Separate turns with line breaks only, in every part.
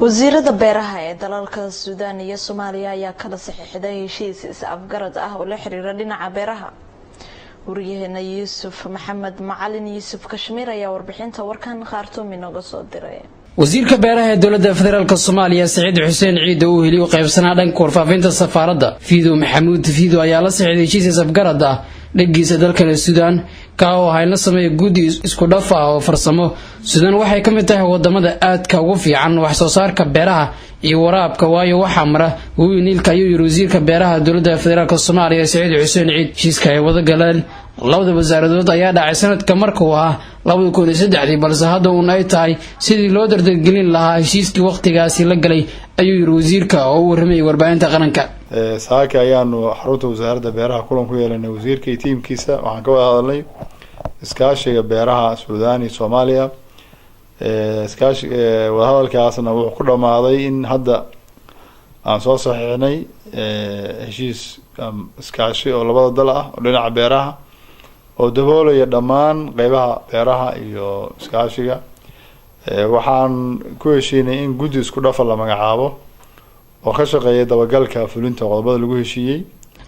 Wasiirada beeraha ee dalalka Suudaan iyo Soomaaliya ayaa kala saxiixday heshiis is-afgarad ah oo la xiriira dhinaca beeraha. Wariyaheena Yuusuf Maxamed Macalin, Yuusuf Kashmiir, ayaa warbixinta warkan Khaartuum inooga soo diray.
Wasiirka beeraha ee dowladda federaalka Soomaaliya, Saciid Xuseen Ciid, oo uu heliyo qaybsanaa dhanka warfaafinta safaaradda, Fiido Maxamuud Fiido, ayaa la saxiixday heshiis is-afgarad ah dhangiisa dalkani Suudaan, kaa oo ah in la sameeyo guddi isku dhaf ah oo farsamo. Suudaan waxay ka mid tahay wadamada aadka ugu fiican wax soo saarka beeraha iyo waraabka, waayo waxaa mara webi Niilka, ayuu yiri wasiirka beeraha dowladda federaalka Soomaaliya, Saciid Xuseen Ciid. Heshiiska ay wada galeen labada wasaaradood ayaa dhacay sanadka markuu ahaa 2003-dii, balse hadda uun ay tahay sidii loo dardargelin lahaa heshiiskii wakhtigaasi la galay, ayuu yiri wasiirka oo u warramayay warbaahinta qaranka.
Saaka ayaanu xarunta wasaaradda beeraha kulan ku yeelanay wasiirka iyo tiimkiisa. Waxaan ka wada hadalnay iskaashiga beeraha Suudaan iyo Soomaaliya. Iskaashi wadahadalkaasna wuxuu ku dhamaaday in hadda aan soo saxiixnay heshiis iskaashi oo labada dal ah oo dhinaca beeraha oo daboolaya dhammaan qeybaha beeraha iyo iskaashiga. Waxaan ku heshiinay in guddi isku dhafa la magacaabo oo ka shaqeeya dabagalka fulinta qodobada lagu heshiiyey.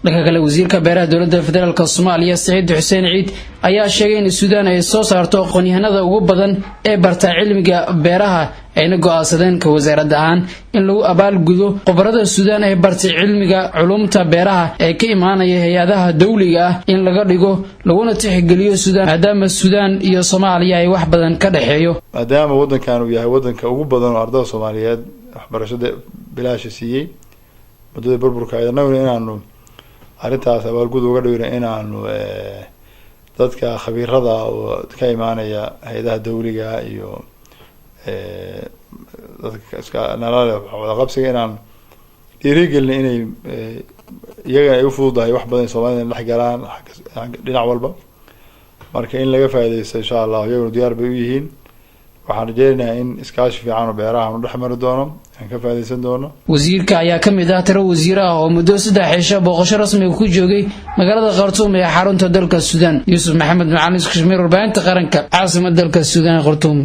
Dhanka kale, wasiirka beeraha dowladda federaalka Soomaaliya, Saciid Xuseen Ciid, ayaa sheegay in Suudaan ay soo saarto aqoon-yahanada ugu badan ee barta cilmiga beeraha, ayna go-aansadeen ka wasaarad ahaan in lagu abaalgudo khubarada Suudaan ee bartay cilmiga culumta beeraha ee ka imaanaya hay-adaha dawliga ah in laga dhigo, laguna tixgeliyo Suudaan, maadaama Suudaan iyo Soomaaliya ay wax badan ka dhexeeyo.
Maadaama waddankan uu yahay waddanka ugu badan oo ardada Soomaaliyeed waxbarashada bilaasha siiyey muddada burburka, annaguna inaanu arrintaas abaalgud uga dhigno, inaanu dadka khabiirada oo ka imaanaya hay-adaha dawliga iyo dadka iska nalale wada qabsiga inaan dhiirigelin inay iyaga ay ufududahay wax badan Soomaalida in dhex galaan dhinac walba. Marka in laga faaideysto, insha Allah, iyaguna diyaar bay u yihiin. Waxaan rajeynayaa in iskaashi fiican oo beeraha anu dhex mari doono, aan ka faaideysan doono.
Wasiirka ayaa ka mid ah tiro wasiir ah oo muddo 3 cisho booqasho rasmiga ku joogay magaalada Khartuum ee xarunta dalka Suudaan. Yuusuf Maxamed Macalin Kashmiir, warbaahinta qaranka, caasimada dalka Suudaan, Khartuum.